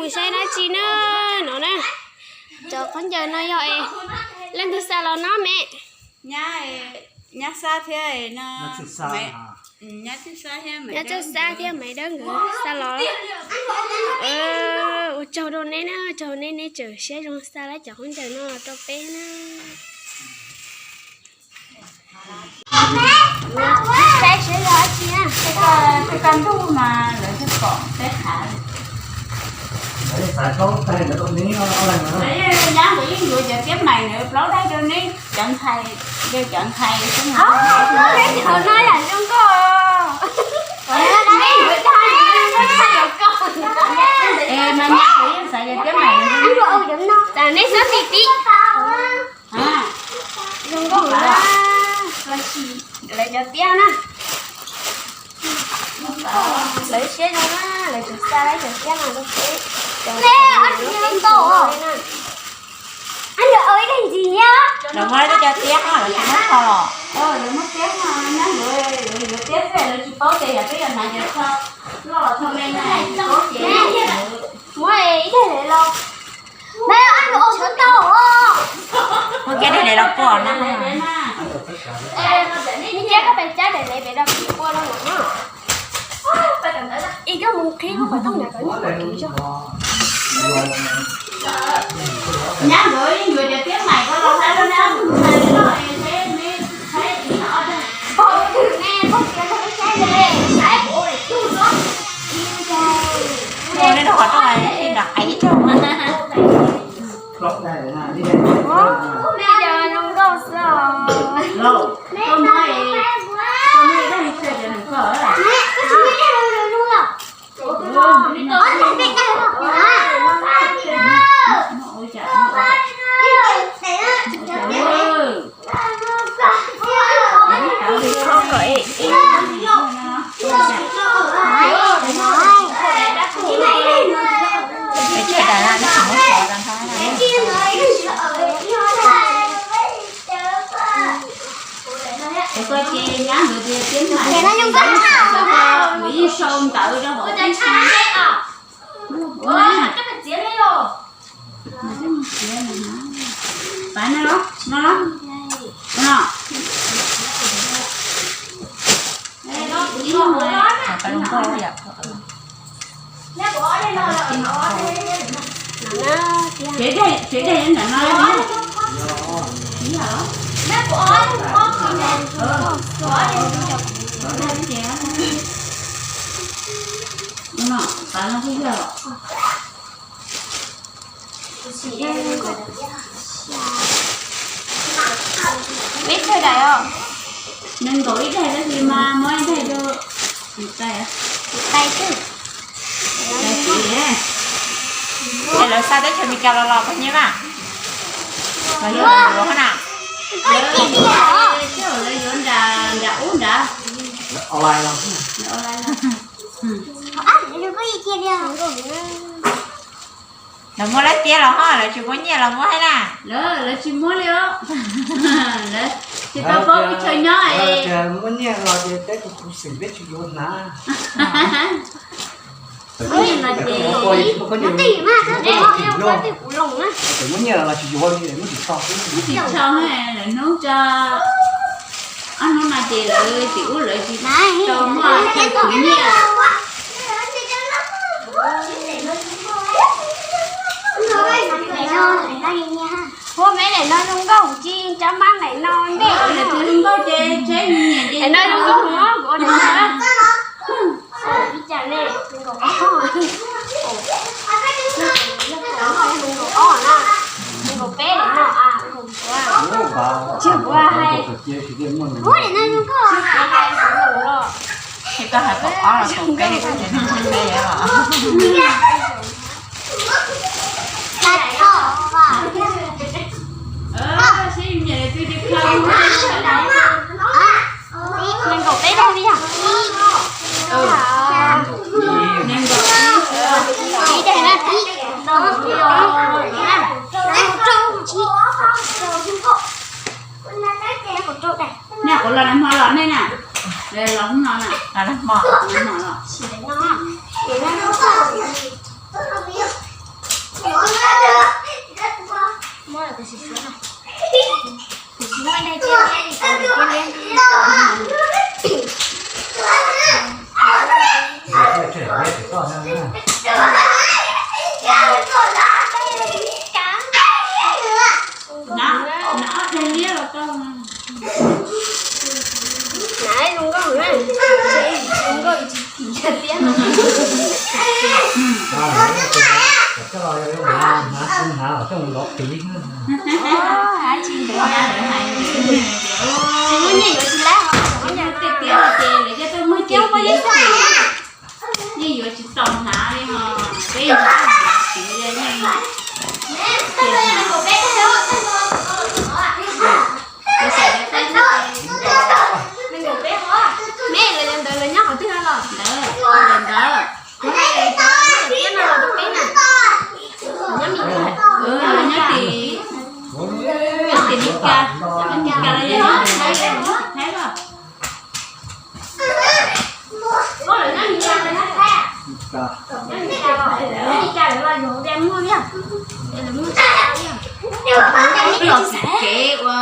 Saib dab tsi na no na. Cov khaub ncaws no yog es leej twg xa los no me? Nyab xa thiab no. Nyab Txawj Xab thiab Maiv Dawb nkawd xa los. Ua tsaug rau neb na, tsaug neb, neb tseem siab zoo xa lawv cov khaub ncaws no rau peb na. Saib seb yog dab tsi na. Tej ko ntuj mas lawv thiaj pom peb qhav. Nyab nkawd yeej yuav cov tiab mais ntawd plaub daim rau neb cov ntxhais, rau cov ntxhais xwb. Neb cov no yam zoo nkauj. Es mas nyab nkawd yeej xav cov tiab mais. Tam neb xav tib tib. Zoo nkauj na. Lawv cov tiab na. Lawv siab zoo na, lawv tseem xa lawv cov tiab no rau peb. Lawv muaj ib tug cov tiab no lawv tsis muab tho los. Lawv muab tiab no, nyab nkawd yuav tiab xwb lawv tsis paub ces yog peb yuav hnav cov tho loj los tho me no tsis paub ces muab ib daim lawv los. Muab kiag daim lawv los pua no. Ib tiab koj pes cab daim lawv pes rau pua no. Ib koj mus qhib lub qhov rooj ntawd kom nws pom kev zog. Nyab nkawd yeej yuav cov tiab mais ko los hais rau na, hais rau es me, hais me, pog twg ne, pog tias rau peb saib ne, saib kuv ua daim tug no. Ua nej rau qhov rooj, nram qab ib tsoog. Koj muab, koj muab ib daim, koj muab ib daim, Ua koj ces nyab nkawd tias tiab mais, ua ib sau ntawv rau hauv tib si. Pab no los, no los, no. Tsev daim, tsev daim ntawm no. No, pab no twb yog. Peb txhia daim os? Nees nkaum ib daim tab sis mas muab ib daim rau tus tais, tus tais xwb. Es lawv xa teb chaws Amelikas los los pog nyiaj mas los yuav na. Lawv yuav nram, nram ub nrad. Lawv muab lawv tiab los ho lawv tsis muab nyiaj los muab thiab na. Lawv, lawv tsis muab li os. Lawv tsis tau paub peb chaw nyob es. Muab nyiaj los ces peb tus khuv xim peb tsis yuav hnav. Muab nyiaj los ces, muab nyiaj los tsis yuav li, muab tsis tso, muab tsis tso, lawv hnub tso. Ob hnub no ces lawv tim ub lawv tsis tau muaj chaw khwv nyiaj. Ua me daim no zoo nkauj tsis tsa mab daim no ntej. Daim no zoo nkauj ces tsheb nyiam ces daim no zoo nkauj no kuv ua daim no. Ib cas ne, nkaum ob, nkaum ob na, nkaum peb daim no a, nkaum tsib kuv hais. Ua daim no zoo nkauj. Ces koj hais kaum ob los kaum peb, koj hais kaum peb os. Nees nkaum peb daim li yog? Nees nkaum ib, ib daim na. Nej kuv los nag hmo los nej na. Los hnub no na. Los nag hmo. Los nag hmo los. Coj los hnav, hnav los coj mus lov piv. Tsis muaj nyiaj yuav tsis lab, tiag tiag ces lawv coj tuaj muag ces nyiaj yuav tsis tau hnav li ho. Peb yuav hnav piv li nyiaj. Me los yog ntawd lawv nyob qhov twg no los? Ntawd, ntawd. Nyob tim, nyob tim Meskas, Meskas los yog nyob Thaib los? Los txug kev ua,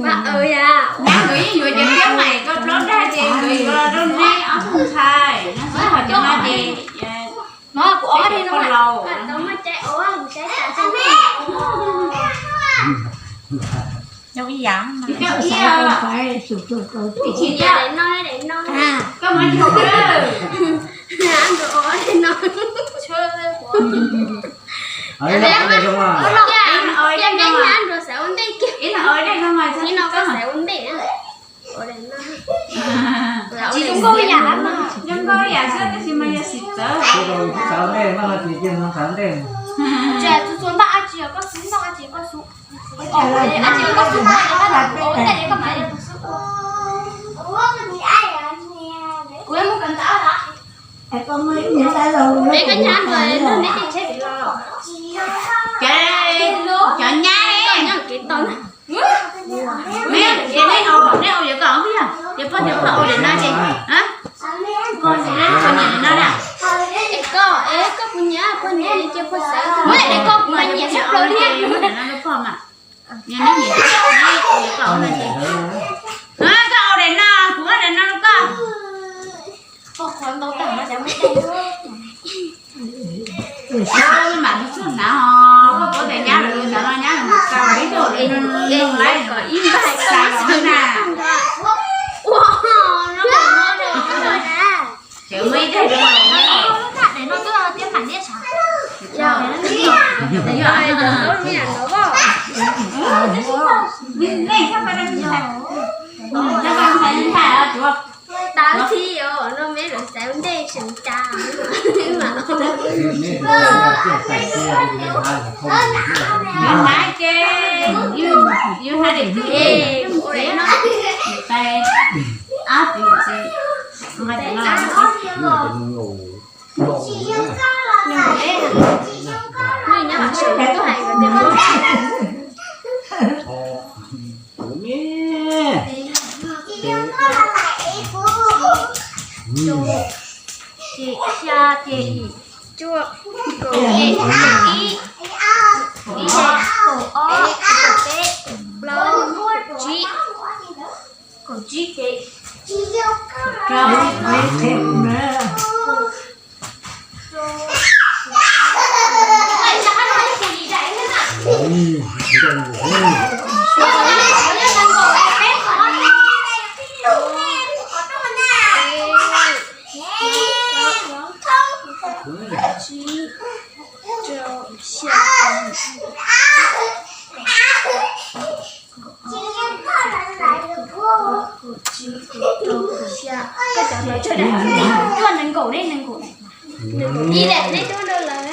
nyab nkawd yeej yuav cov tiab mais koj plaub dag ces nkawd yuav los rau neb ob tug ntxhais no xwb, ho cov no ces kuv ob dag no laus. Ib yam, ib yam. Koj muab cog, ib leeg ua ib leeg, ib leeg ua ib leeg, ib leeg ua ib leeg. Tsis zoo nkauj li yam, zoo nkauj li yam xwb tab sis mas yog xim txawv. Xav ua ntej, noj tsis cia no xav ua ntej. Tsuas txuas npaj dab tsi koj xub, noj dab tsi koj xub. Dab tsi koj xub, koj xub. Kuv yuav mus kawm ntawv lawm. Peb koj nyab nrog neb tsev tsheb los. Cov nyab, koj nyob kev tau na. Neb, neb, neb ua yuav koj ob peb yog, ces pog ces pog ua daim no ces, pog ces neb pog nyiam daim no na. Es koj, es koj kuv nyiam, pog nyiam ces pog xav. Muab daim koj kuv mas nyiam tshaj plaws li. Neb nyiam, neb ua yuav koj ob no ces, koj ua daim no, kuv muab daim no rau koj. Mam mus txog hnav ho, koj puab tias nyab lawv ntawd no nyab lawv mus tau ib tug lawv nug lawv kom ib npais xav los na. Ces muaj ib tug lawv, nej txhob pab ntxhais, ntxhais, ntxhais, ntxhais, ntxhais, ntxhais, ntxhais, ntxhais, ntxhais, yuav hnav ces yus hnav daim twg, yus tais ab pw ces nqa tes no. Ces xya ces cuaj, kaum ib, kaum ib, kaum ob, kaum peb, kaum plaub, kaum tsib, kaum tsib ces Ib daim neb tuaj rau lawv.